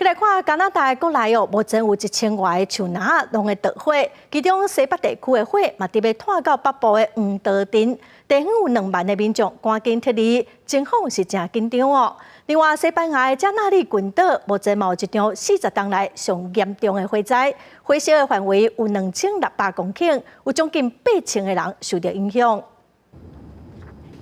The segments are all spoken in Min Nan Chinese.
來看加拿大國內哦，目前有1000外個樹林攏會著火，其中西北地區的火嘛，直欲湠到北部的黃刀鎮，地方有2萬的民眾趕緊撤離，情況是誠緊張哦。另外，西班牙的加那利群島目前嘛有一場40冬來上嚴重的火災，火燒的範圍有2600公頃，有將近8000個人受著影響。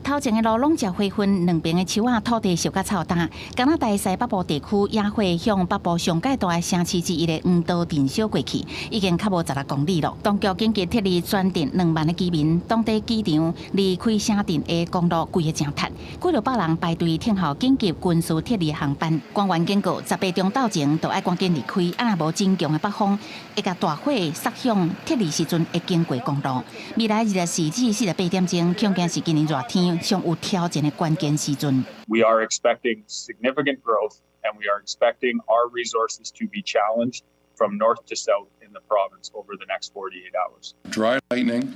頭前的路攏食灰分，兩邊的樹仔土地燒甲臭焦。加拿大西北部地區野火向北部上蓋大的城市之一的黃刀鎮燒過去，已經較無16公里了。當局緊急撤離全鎮2萬的居民，當地機場離開城鎮的公路規个誠窒，幾落百人排隊等候緊急軍事撤離航班。官員警告，18點晝前就愛趕緊離開，啊若無真強的北風會共大火殺向撤離時陣會經過公路。未來24至48點鐘，恐驚是今年熱天上有挑戰的關鍵時陣。 We are expecting significant growth, and we are expecting our resources to be challenged from north to south in the province over the next 48 hours. Dry lightning,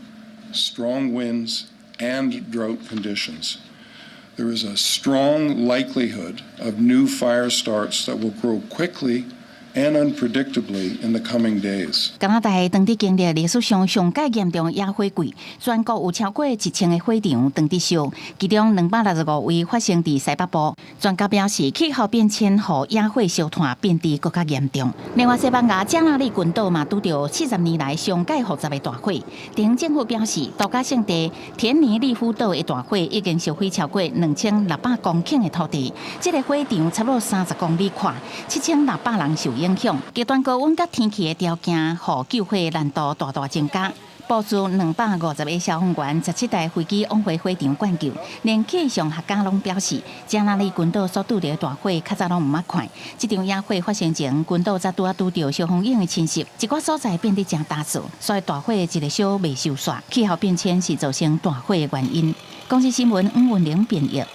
strong winds, and drought conditions. There is a strong likelihood of new fire starts that will grow quickly and unpredictably in the coming days. 加拿大當地經歷歷史上上蓋嚴重野火季，全國有超過1000個火場當佇燒，其中265位發生佇西北部。專家表示，氣候變遷予野火燒炭變得閣較嚴重。另外，西班牙加那利群島嘛拄著40年來上蓋複雜的大火。地方政府表示，度假勝地田尼利夫島的大火已經燒毀超過2600公頃的土地，這個火場差不多30公里寬，7600人受影響。極端高溫佮天氣的條件，予救火難度大大增加。部署250個消防員、17台飛機往回火場灌救。連氣象學家攏表示，加那利群島所拄著的大火，較早攏毋捌看。這場野火發生前，群島才拄仔拄著小風湧的侵襲，一寡所在變得誠焦燥，所以大火一个燒袂收煞。氣候變遷是造成大火的原因。公視新聞黃文玲編譯。